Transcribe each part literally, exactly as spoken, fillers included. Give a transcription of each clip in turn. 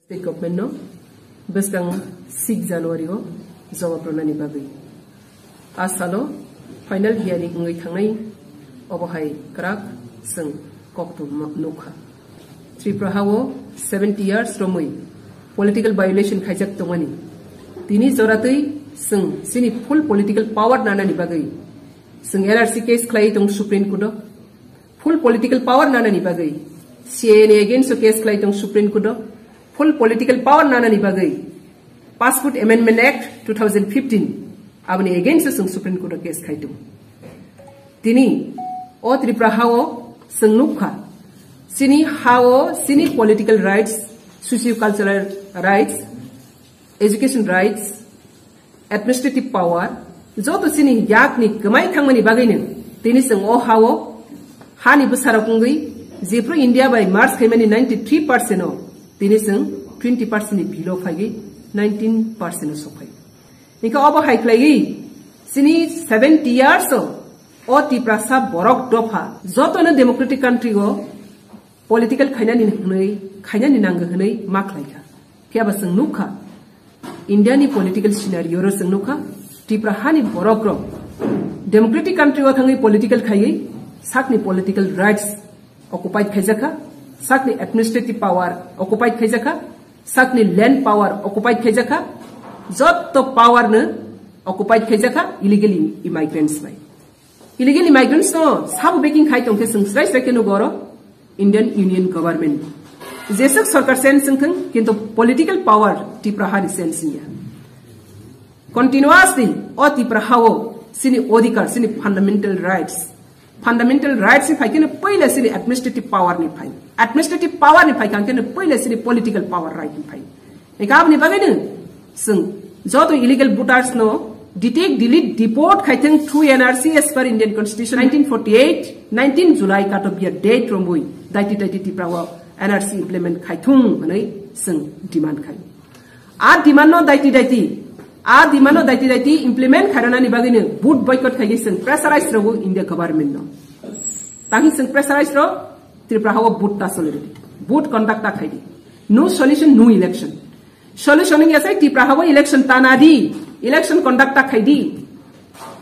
State government no bwskang six January o jawab rwnani bagwi. A salo final hearing wngwi thangnai, obo hai kwrak chwng koktwma nukha. Tripura hao seventy years romwi political violation khaijak tongmani. Tini joratwi chwng chini full political power nanani bagwi chwng N R C case khlai tong Supreme Court o. Full political power nanani bagwi C A A ni against o case khlai tong Supreme Court o. Full political power nanani bagwi Passport Amendment Act two thousand fifteen aboni against o chwng Supreme Court o case khai tong. Tini o Tripura hao chwng nukha, chini hao chini political rights, socio-cultural rights, education rights, administrative power, joto chini yakni kwmai thangmani bagwino tini chwng o hao hani bwsarok wngwi jephru India bai merge khaimani ninety three percent o tini chwng twenty percent ni below phaigwi nineteen percent o sophai. Hingkhe obo hai khlaiwi chini seventy years o o Tiprasa borok dopha jotono democratic country o political khainani hwnwi, khainani nango hwnwi ma khlaikha. Phiya ba chwng nukha, India ni political scenario ro chwng nukha, Tripura hani borok rok democratic country o thangwi political khaiwi sakni political rights occupied khaijakha, sakni administrative power occupied khaijakha, sakni land power occupied khaijakha, jotto power no occupied khaijakha illegal im-, immigrants bai. Illegal immigrants no sabo beking khai tongkhe chwng srai srai khe nugo oro Indian Union Government. Jeswk sorkar change wngthwng, kintu political power Tripura hani change wngya. Continuously o Tripura hao chini odhikar, chini fundamental rights, fundamental rights ni phai khe no puila chini administrative power ni phai. Administrative power ni phai khe no puila chini political power right ni phai. Eka aboni bagwi no chwng joto illegal voters no detect, delete, deport khaithwng through N R C as per Indian Constitution nineteen forty-eight, nineteen July cut off year date romwi daiti daiti Tripura o N R C implement khaithwng hwnwi chwng demand khai. A demand no daiti daiti, a demand no daiti daiti implement khairana ni bagwi no vote boycott khaidi chwng pressurize rogo India government no. Tanghi chwng pressurize ro Tripura hao vote ta solidi, vote conduct ta khaidi. No solution, no election. Solution wngya sai Tripura hao election ta nadi, election conduct ta khaidi.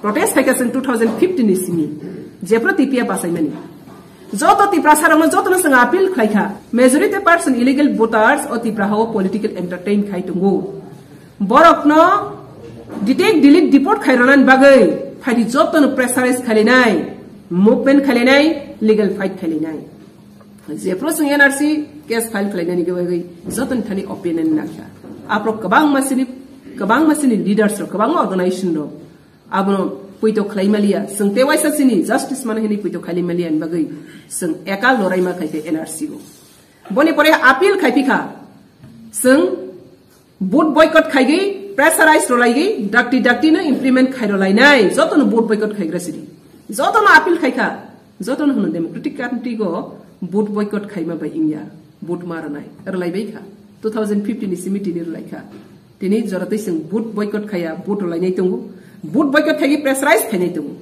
Protest khaikha chwng two thousand fifteen ni simi, jephru T P F asaimani. Joto Tiprasa rokno jotono chwng appeal khlaikha, majority percent illegal voters o Tripura hao political entertain khai tongo. Borokno detect, delete, deport khai ronani bagwi phaidi jotono pressurize khailainai, movement khailainai, legal fight khailainai. Jephru chwng N R C case file khlainani bagwi jotoni thani opinion nangkha. Aphuru kwbangma chini, kwbangma chini leaders rok, kwbangma organization rok abono puito khlai maliya, chwng tei waisa chini justice mano hini puito khlai maliya ni bagwi chwng eka loraima khaikhe N R C o. Boni pore appeal khaiphikha, chwng vote boycott khaigwi, pressurize rolaigwi, dakti dakti no implement khairolainai, jotono vote boycott khaigra sidi. Jotono appeal khaikha, jotono hwno democratic country go vote boycott khaima bai wngya, vote ma rwnai, rwlaibaikha. Two thousand fifteen ni simi tini rwlaikha. Tini joratwi chwng vote boycott khaiya, vote rwlainai tongo. Vote boycott khaigwi pressurize khainai tongo.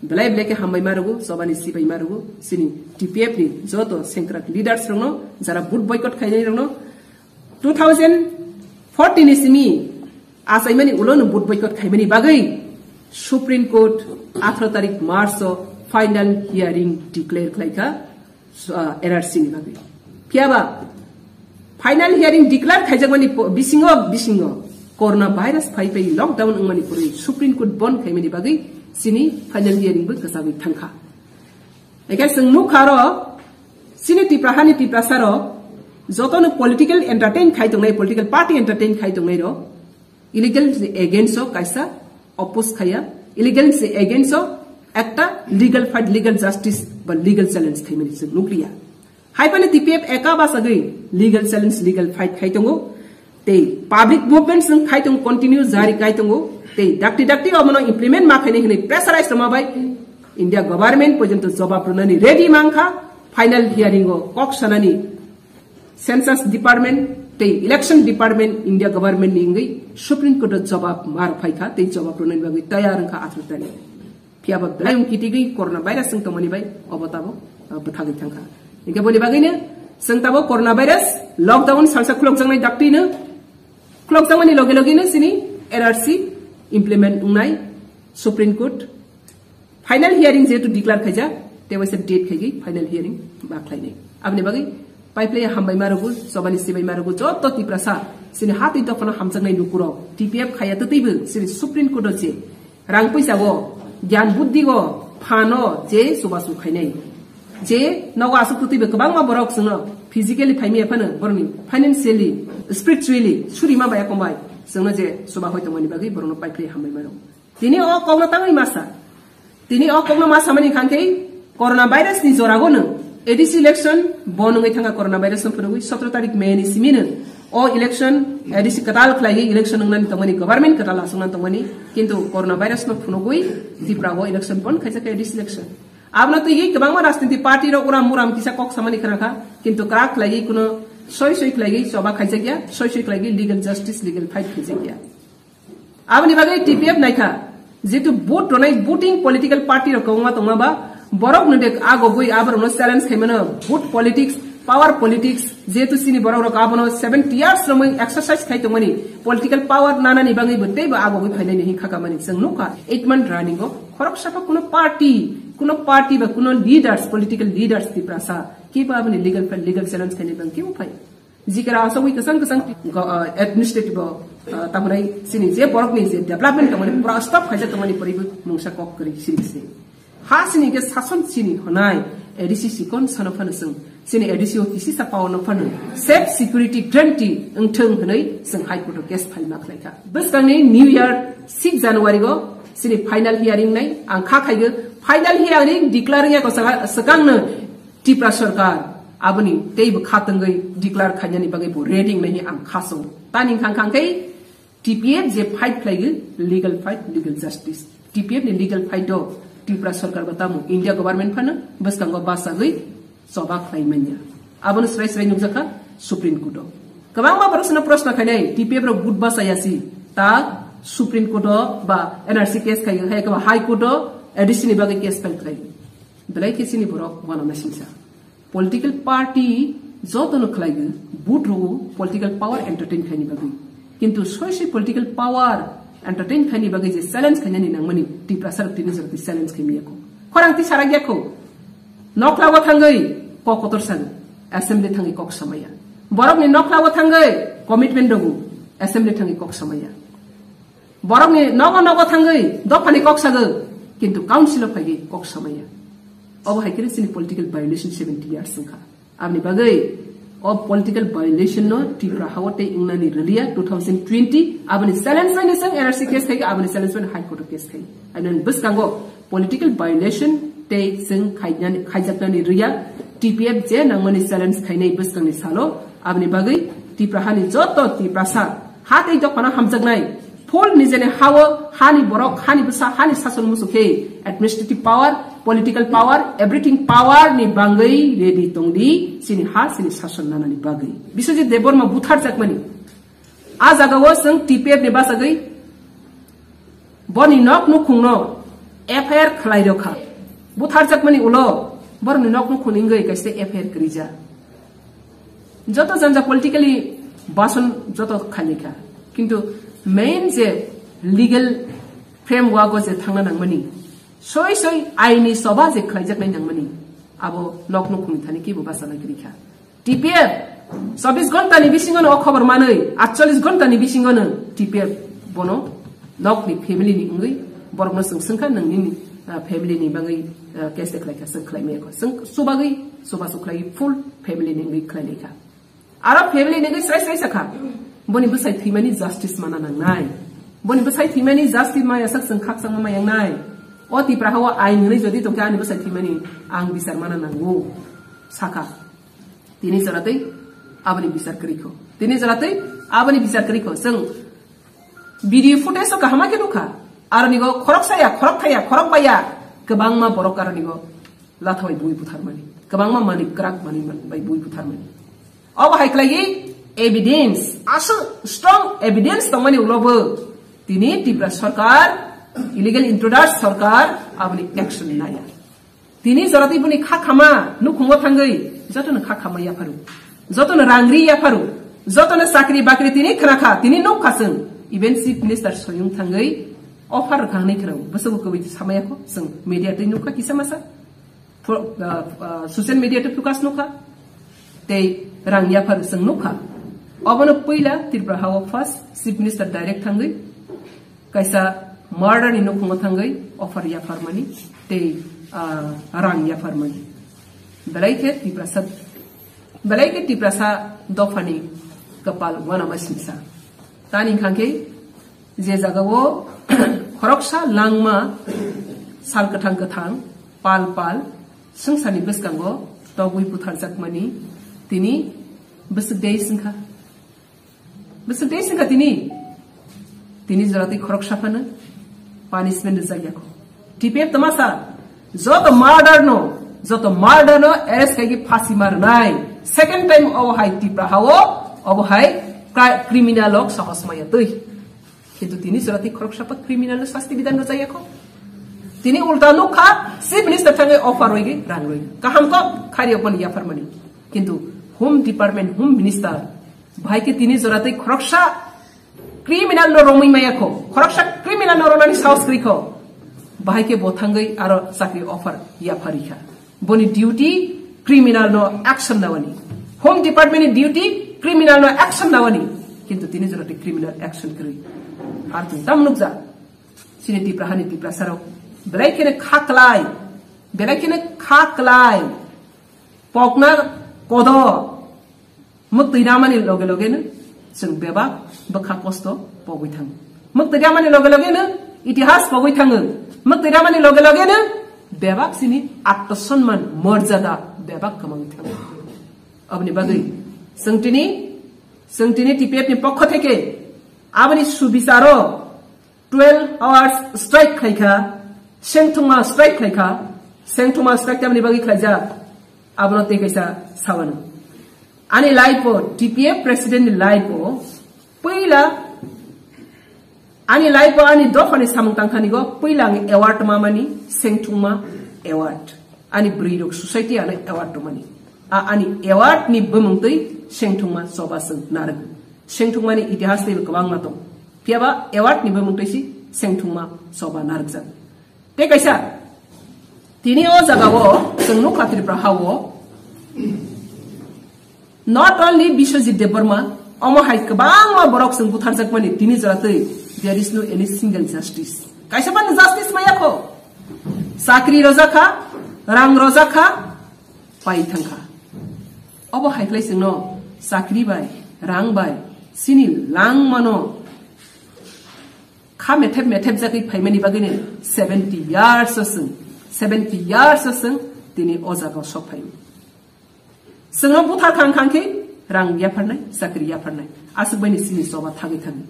Belai belai khe hambai ma rwgo, chobani sibai ma rwgo, chini T P F ni joto sengkrak leaders rokno, jara vote boycott khainai rokno, two thousand fourteen ni simi achaimani ulo no vote boycott khaimani bagwi Supreme Court atharo tarik March o final hearing declare khlaikha, uh, N R C ni bagwi. Phiyaba final hearing declare khaijakmani po-, bisingo, bisingo corona virus phai phai lockdown wngmani pore Supreme Court bon khaimani bagwi chini final hearing bo kwchagwi thangkha. Hingkhe chwng nukha aro, chini Tipra hani Tiprasa rok jotono political entertain khai tongnai, political party entertain khai tongnai rok illegal against o kaisa oppose khaiya, illegal against o ekta legal fight, legal justice ba legal challenge khaimani chwng nukliya. Haipani T P F eka bachagwi legal challenge, legal fight khai tongo. Tei public movement chwng khai tongo, continue jari khai tongo. Tei dakti dakti omono implement ma khainai hwnwi pressurize rwma bai India government porjonto jobab rwnani ready mankha. Final hearing o kok sanani census department tei election department India government ni wngwi Supreme Court o jobab ma rwphaikha tei jobab rwnani bagwi tayar wngkha atharo tarik. Phiyaba belai wng kitigwi corona virus wng tongmani bai obo tabuk, uh, bwthagwi thangkha. Hingkhe boni bagwino Chwng tabuk coronavirus lockdown salsa khulokjaknai daktino, khulokjakmani loge logeno chini N R C implement wngnai. Supreme Court final hearing jehetu declare khaijak, tei waisa date khaigwi final hearing ba khlainai. Aboni bagwi paiplai hambai marugo, chobani sibai marugo, joto Tiprasa chini hatwi dophano hamjaknai lukurok T P F khaiya twtwibo chini Supreme Court o je rang puisa go, gyan buddhi go, phano je chubachu khainai. Je nogo aswk twtwibo kwbangma borok chwngno physically phaimaya phano borokni financially, spiritually surima baya kombai chwngno je chuba hoi tongmani bagwi borokno paiphri hambai mano. Tini o kokno tangwi masa. Tini o kokno masa mani khangkhe coronavirus ni joragono A D C election bo nungwi thanga coronavirus no phunugwi sotro tarik May ni simino o election A D C kwtal khlaiwi election wngnani tongmani, government kwtal aswknani tongmani, kintu coronavirus no phunugwi Tripura o election bon khaijak A D C election. Abno twiwi kwbangma rajniti party rok uram muram kisa kok samani khna kha, kintu kwrak khlaiwi kuno soi soi khlaiwi choba khaijakya, soi soi khlaiwi legal justice, legal fight khaijakya. Aboni bagwi T P F naikha, jehetu vote ronai voting political party rok kwbangma tongma ba, borok no de agogwi aborokno challenge khaimano vote politics, power politics, jehetu chini borok rok abono seventy years romwi exercise khai tongmani political power nanani bagwi bo teibo agogwi phainani hin khakamani chwng nukha. Eight month running o khoroksa pha kuno party, kuno party ba kuno leaders, political leaders Tiprasa kebo aboni legal, legal challenge khainai bang kebo phai. Jikra asogwi kwchang kwchang go, uh, administrative o, uh, tamani sini je borokni je development tongmani pura stop khaijak tongmani poribo mungsa kok kwrwi sini sini. Ha sini ke sason sini honai A D C sikon sano phano sung sini A D C o kisi sa power no phano safe security guarantee wngthung hwnwi sung High Court o case file ma khlai kha. Bwskangni New Year six January go sini final hearing nai ang kha khaigo final hearing declare ya ko saka, sakang no Tripura Sarkar aboni teibo kha tongwi declare khainani bagwi bo ready wngnai ang kha song. Tani khang khang khe T P F je fight khlaigo, legal fight, legal justice. T P F ni legal fight o Tripura Sarkar bo tamo India government phano bwskango bachagwi choba khlai manya. Abono srai srai nukjakha Supreme Court o. Kwbangma borok sino proshno khainai, T P F rok vote bachaya si, ta Supreme Court o ba N R C case khai, hai khe ba High Court o A D C ni bagwi case file khlai. Belai khe chini borok uanama singsa. Political party jotono khlaigo, vote rwo political power entertain khaini bagwi. Kintu soi soi political power entertain khaini bagwi je challenge khainani nangmani Tiprasa rok tini jora twi challenge khaimi yakho. Khorang twi sarak yakho. Nokla o thangwi kok kotor sago. Assembly thangwi kok samaya. Borokni nokla o thangwi commitment dogo. Assembly thangwi kok samaya. Borokni nogo nogo thangwi dophani kok sago, kintu council o phaiwi kok samaya. Obo hai khe chini political violation seventy years wngkha. Aboni bagwi o political violation no Tripura hao tei wngnani rwliya two thousand twenty, aboni challenge bai ni chwng N R C case khai, aboni challenge bai ni High Court o case khai. Aboni bwskango political violation tei chwng khainani, khaijaknani rwya, T P F je nangmani challenge khainai bwskangni salo, aboni bagwi Tripura hani joto Tiprasa ha tei dophano hamjaknai, full nijeni hao hani borok, hani bwsa, hani sason musu khe administrative power, political power, everything power ni bagwi ready tongdi, chini ha, chini sason nanani bagwi. Biswajit Debbarma butharjakmani. A jagao chwng T P F ni bachagwi boni nok nukhungno F I R khlai rw kha. Butharjakmani ulo borokni nok nukhungni wngwi kaisa F I R kwrwija. Joto janja politically bason joto khaini kha. Kintu main je legal framework o je thangna nangmani, soi soi aini soba je khlaijaknai nangmani, abo nok nukhungni thani kibo bachana kwrwi kha. T P F chobbish ghonta ni bisingo no o khobor manwi, atchollish ghonta ni bisingo no T P F bono nokni family ni wngwi borokno chwng swngkha, "Nang nini, ah, family ni bagwi, ah, case de khlaikha, chwng khlai maya kho." Chwng chubagwi, chubachu khlai full family ni wngwi khlai laikha. Aro family ni wngwi srai srai sakha, "Boni bwsai thwimani justice mana nangnai. Boni bwsai thwimani justice maya sak chwng khakchangma mayangnai. O Tipra hao ain hwnwi jodi tongkhe ani bwsai thwimani ang bichar mana nango," sakha. Tini joratwi aboni bichar kwrwi kho. Tini joratwi aboni bichar kwrwi kho. Chwng video footage o kaham khe nukha. Aroni go khorok saya, khorok thaya, khorok baya kwbangma borok aroni go latha bai bui butharmani. Kwbangma mani kwrak mani bai bui butharmani. Obo hai khlaiwi evidence, aswk strong evidence tongmani ulo bo tini Tripura sarkar, illegal intruder sarkar aboni action naya. Tini joratwi boni kha khama nukhungo thangwi Jotono kha khamai yapharu, jotono rang ri yapharu, jotono chakri bakri tini khna kha, tini nuk kha chwng. Even Chief Minister soyung thangwi offer rwkha hwnwi khna, bwswk kwbwi samaya kho chwng, media twi nuk kha kisa masa. Pro-, ah, ah, social media twi focus nuk kha, tei rang yapharu chwng nuk kha. Obono puila Tripura ha o first Chief Minister direct thangwi kaisa murder ni nukhungo thangwi offer yapharmani tei, ah, rang yapharmani. Belai khe Tiprasa, belai khe Tiprasa dophani kwpal uanama singsa. Tani hwnkha khe je jagao khoroksa langma sal kwthang kwthang, pal pal, swngcharni bwskango togwi butharjakmani tini bwswk dei swngkha. Bwswk tei swngkha tini, tini jora tei khoroksa phano punishment rwjak yakho. T P F tama sa, joto murder no, joto murder no arrest khaigi phasi ma rwnai. Second time obo hai Tipra ha o, obo hai cri-, criminal rok sahos maya twi. Kintu tini jora tei khoroksa pa criminal no sasti bidan rwjak yakho. Tini ulta nuk kha, Chief Minister thangwi offer roigi rang roi. Kaham kok, khari okmani yapharmani. Kintu Home Department, Home Minister, bahai khe tini jora tei khoroksa criminal no romwi maya kho, khoroksa criminal no ronani sahos kwrwi kho, bahai khe bo thangwi aro chakri offer yapharwi kha. Boni duty criminal no action nawani, Home Department ni duty criminal no action nawani, kintu tini jora tei criminal action kwrwi. Ar tong tam nukja, chini Tipra hani Tiprasa rok belai kheno kha klai, belai kheno kha klai, pokna kodo, Mwktwi ramani loge loge no chwng bebak bwkha kosto pogwi thango. Mwktwi ramani loge loge no itihas pogwi thango. Mwktwi ramani loge loge no bebak chini atmosonman, morjada bebak kwmangwi thango. Aboni bagwi chwng tini, chwng tini T P F ni pokho theke aboni subicharo twelve hours strike khlaikha, sengthungma strike khlaikha, sengthungma strike tamni bagwi khlaijak, abono tei kaisa sawano. Ani life o, T P F president ni life o, puila, ani life o, ani dophani samung tangthani go, puila ang award mamani, sengthungma award. Ani bwrwi rok society ano award tongmani. A ani award ni bumung twi sengthungma choba chwng narwk. Sengthungmani itihas teibo kwbangma tong. Phiyaba award ni bumung twi si sengthungma choba narwkjak. Tei kaisa, tini o jaga o chwng nukha Tripura ha o, not only Biswajit Debbarma, omo hai kwbangma borok chwng butharjakmani tini jora twi there is no any single justice. Kaisa phano justice maya kho. Chakri rojakha, rang rojakha, pai thangkha. Obo hai khlai chwngno chakri bai, rang bai, chini langmano kha methep methep jagwi phaimani bagwino seventy years o chwng, seventy years o chwng tini o jaga o sok phaio. Chwngno buthar khang khang khe rang yapharnai, chakri yapharnai. Aswk baini chini choba thagwi thangwi.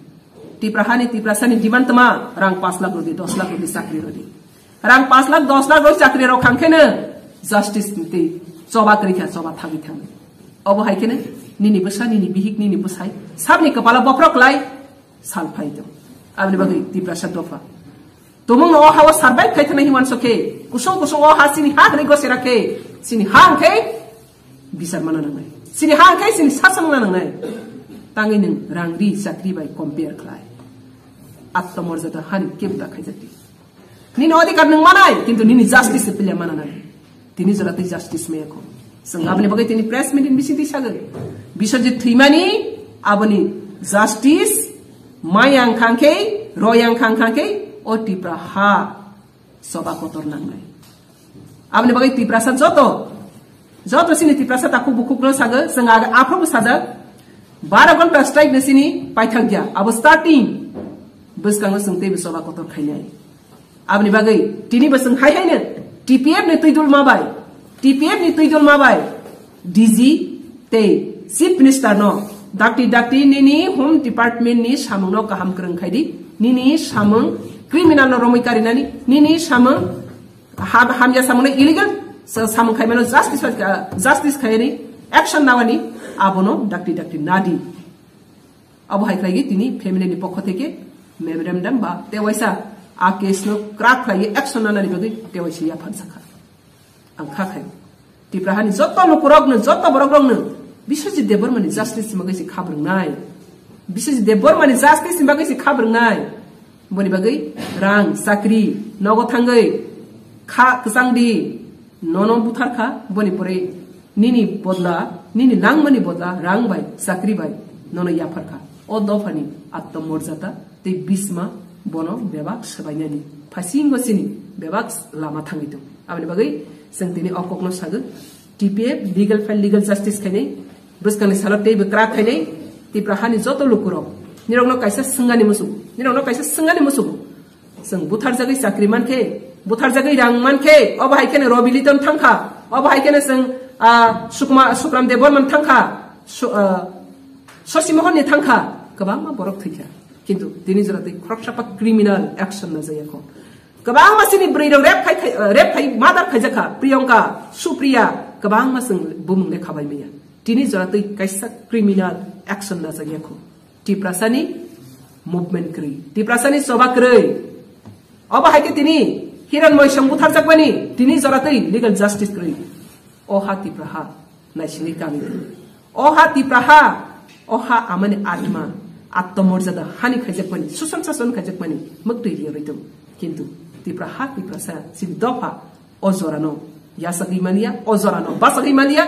Tipra hani, Tiprasani demand tma, rang paanch lakh rwdi, dos lakh rwdi, chakri rwdi. Rang paanch lakh, dos lakh rok chakri rok khang kheno justice ni twi choba kwrwi kha, choba thagwi thangwi. Obo hai kheno nini bwsa, nini bihik, nini bwsai sabni kwpalo bophro klai sal phai tong. Aboni bagwi Tiprasa dopha. Tumungno o ha-o survive khai thangna hinwi uansukhe, kusung kusung o ha chini ha hwnwi gosera khe, chini ha hwnkhe bichar mana nangnai. Chini ha hwnkhe chini sasang na nangnai. Tangwi nwng rang ri chakri bai compare khlai. Atmamorjada hani kebta khaijak di. Nini odhikar nwng manai, kintu nini justice se pile mana nang. Tini jora tei justice maya kho. Chwng aboni bagwi tini press meet ni bisingtwi sagwi. Biswajit thwimani aboni justice mayang khangkhe, royang khang khangkhe, o Tipra ha choba kotor nangnai. Aboni bagwi Tiprasa joto, joto chini Tiprasa takhuk bukhukno sagwi, chwng aga aphuru sajak, baro ghonta strike ni chini paithak ya, abo starting bwskango chwng teibo choba kotor khainai. Aboni bagwi tini bo chwng hai haino T P F ni twi dulma bai, T P F ni twi dulma bai D G tei Chief Minister no dakti dakti nini Home Department ni samung no kaham kwrwng khai di, nini samung criminal no romwi karinani, nini samung ham-, hamya samung no illegal sa-, samung khai mano justice, ah, justice khai ni action nawani abono dakti dakti nadi. Abo hai khlai tini family ni pokho theke memorandum ba tewaisa a case no crack khlai action nanani bagwi tewaisa yaphan sakha. Ang kha khai. Tipra hani joto lukurokno, joto borokrokno Biswajit Debbarmani justice ni bagwi se khabrwngnai. Biswajit Debbarmani justice ni bagwi se khabrwngnai. Boni bagwi rang, chakri, nogo thangwi kha kwchang di, nono buthar kha, boni pore nini bodla, nini langmani bodla rang bai, chakri bai nono yaphar kha. O dophani attomorjada tei bisma bono bebak swbainani phasingo chini bebak lama thangwi tong. Aboni bagwi chwng tini o kokno sagwi, T P F legal fight, legal justice khainai, bwskangni salo teibo kwrak khainai, Tipra hani joto lukurok, nirokno kaisa swngani musugo, nirokno kaisa swngani musugo. Chwng butharjagwi chakri mankhe, butharjagwi rang mankhe, obo hai kheno Ravi Liton thangkha, obo hai kheno chwng, ah, Sukma-, Sukram Debbarman thangkha, Su-, ah, Shashi Mohan ni thangkha, kwbangma borok thwikha. Kintu tini jora tei khoroksa pa criminal action najaya kho. Kwbangma chini bwrwi rok rape khai, khai, rape khai, murder khaijakha, Priyanka, Supriya, kwbangma chwng bumung lekha bai maya. Tini jora tei kaisa criminal action najaya kho. Tiprasani movement kwrwi, Tiprasani choba kwrwi. Obo hai khe tini Hiranmoy Song butharjakmani, tini jora tei legal justice kwrwi. O ha Tipra ha, naisingwi kami. O ha Tipra ha, o ha amani atma, attomorjada hani khaijakmani, susan sason khaijakmani, mwktwi riya rwi tong. Kintu Tipra ha, Tiprasa, chini dopha, o jorano yasagwi manya, o jorano bachagwi manya,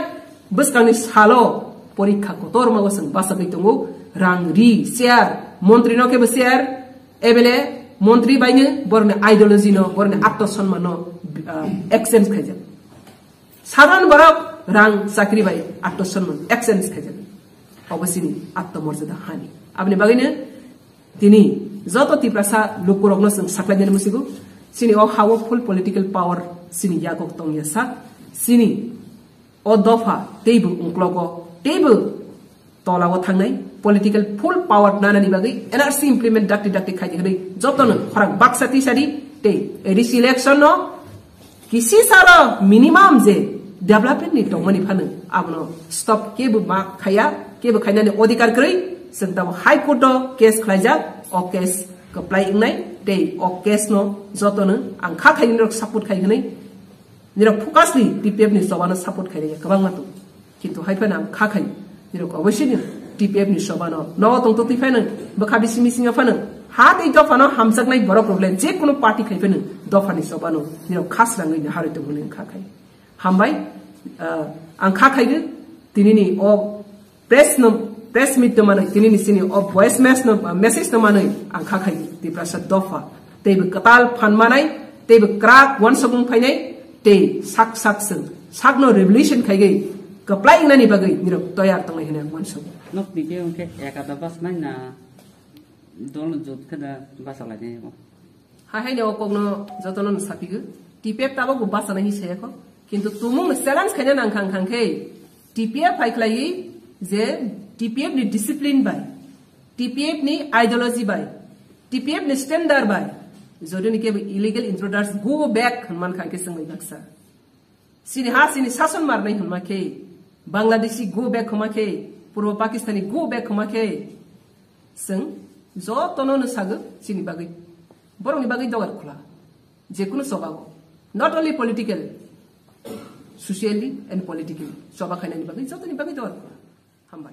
bwskangni salo porikha kotorma o chwng bachagwi tongo, rang ri, share, montri no kebo share, M L A, montri baino borni ideology no, borni atto sonman no, ah, exchange khaijak. Sadharan borok rang chakri bai atto sonman exchange khaijak. Obo chini atto morjada hani. Aboni bagwino tini joto Tiprasa lukurokno chwng saklainani musigo. Chini o hao full political power chini yago tongya sak. Chini o dopha teibo ungklogo, teibo tolao thangnai political full power nanani bagwi N R C implement dakti dakti khaidi hwnwi jotono khorang baksa tisadi tei A D C election no kisi salo minimum je development ni tongmani phano abono stop kebo ma khaya, kebo khainani odhikar kwrwi, chwng tamo High Court o case khlaijak, o case kwplai wngnai tei o case no jotono ang kha khaini rok support khai hwnwi nirok focus ni T P F ni chobano support khainai kwbangma tong. Kintu hai phano ang kha khai, nirok oboisini T P F ni chobano nogo tongtotwi phano bwkha bisi misingo phano ha tei dophano hamjaknai borok rok le je kono party khai phano dophani chobano nirok khasrangwi naharwi tongmani ang kha khai. Hambai, ah, ang kha khai tinini o press no, press meet no manwi, tinini sini o voice mes no, message no manwi ang kha khai Tiprasa dopha. Teibo kwtal phan manai, teibo kwrak wansukmung phainai, tei sak sak chwng sakno revolution khaigwi kwplai wngnani bagwi nirok toyar tongnai hwnwi ang uansugo. Nokni khe hwnkhe ekada bachmai na dol jot khe da bachalainai bo. Hai hai o kokno jotono no sapigo. T P F tabok bo bachana hi saya kho. Kintu tumung no challenge khaina nang khang khang khe T P F hai khlai je T P F ni discipline bai, T P F ni ideology bai, T P F ni standard bai, jodi ni kebo illegal intruders go back hwnman kha khe chwngwi baksa. Sini ha sini sason marnai hwnma khe, Bangladeshi go back hwnma khe, Purbo Pakistani go back hwnma khe, chwng jotono no sago sini bagwi, borokni bagwi dogar khula. Jekunu chobago, not only political, socially and politically choba khainani bagwi, jotoni bagwi dogar khula. Hambai.